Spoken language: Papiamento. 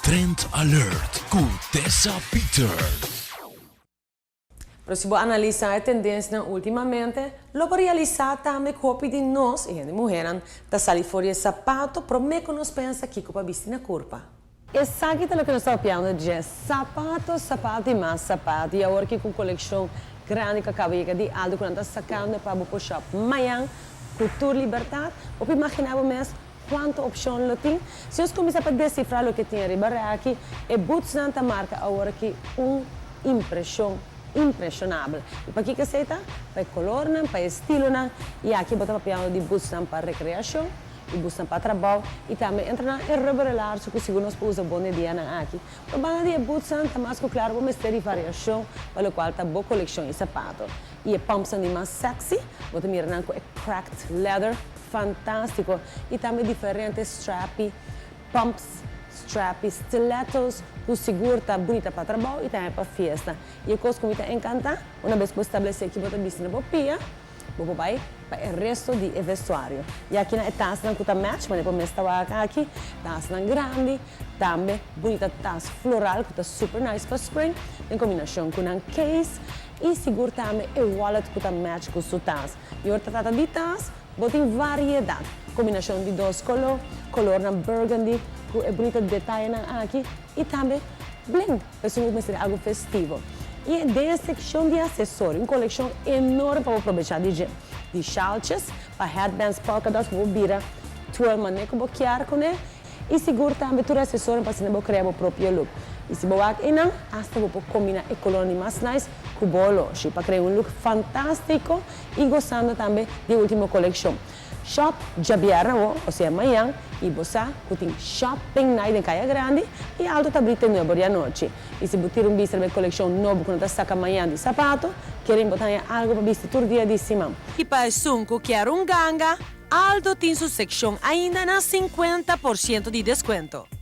Trend Alert cu Tessa Peters. Pero si bo analisa e tendencianan ultimamente, lo bo realisa tambe cu hopi di nos, e hende muhernan, ta sali for di e sapato prome cu nos pensa kico pa bisti na curpa. Esaki ta loke nos ta papiando dje, sapato, sapato y mas sapato. Y awor aki cu coleccion grandi cu a caba yega di Aldo cu nan ta sacando pa bo por shop mañan cu tur libertad, bo por imagina bo mes cuanto opcion lo tin. Si nos cuminsa pa descifra loke tin ariba raki, e bootsnan ta marca awor aki un impresion impresionabel. Y pakico esey ta? Pa e colornan, pa e estilonan. Y aki bo ta papiando di bootsnan pa recreacion y bootsnan pa trabao y tambe entra nan e rubber laarzen cu sigur nos por usa bon e dianan aki. Pero banda di e bootsnan ta mas cu claro bo mester di variacion pa locual ta bo coleccion y sapato. Y e pumpsnan di mas sexy, bo ta mira nan cu e cracked leather fantastico y tambe diferente strappy pumps, strappy stilettos cu sigur ta bunita pa trabao y tambe pa fiesta. Y e cos cu mi ta encanta, una bes cu bo establece ki bo ta bisti na bo pia, bo por bay pa e resto di e vestuario. Y aki na e tasnan cu ta match, manera por mes ta wak aki, tasnan grandi, tambe bunita tas floral cu ta super nice pa spring, den combinacion cu nan case, y sigur tambe e wallet cu ta match cu su tas. Y ora ta trata di tas, bo tin variedad, combinacion di dos color, colornan burgundy cu e bunita detayenan aki, y tambe bling, pasobra bo mester di algo festivo. Y den e seccion di accesorio, un coleccion enorme pa bo probecha di dje. Di shaltjes, pa headbands, polka dots, pa bo bira twirl mane cu bo kier cune. Y sigur tambe tur accesorio pa asina bo crea bo propio look. Y si bo wak eynan, hasta bo por combina e colornan di mas nice cu bo oloshi pa crea un look fantastico y gozando tambe di e ultimo coleccion. Shop djabièrnè awo, osea mañan, y bo sa cu tin shopping night den Caya Grandi y Alto ta bri te nuebe or di anochi. Y si bo tira un bista riba e coleccion nobo cu nan ta saca mañan di sapato, keren bo ta haña algo pa bisti tur dia di siman. Y pa esun cu kier un ganga, Aldo tin su seccion ainda na 50% di descuento.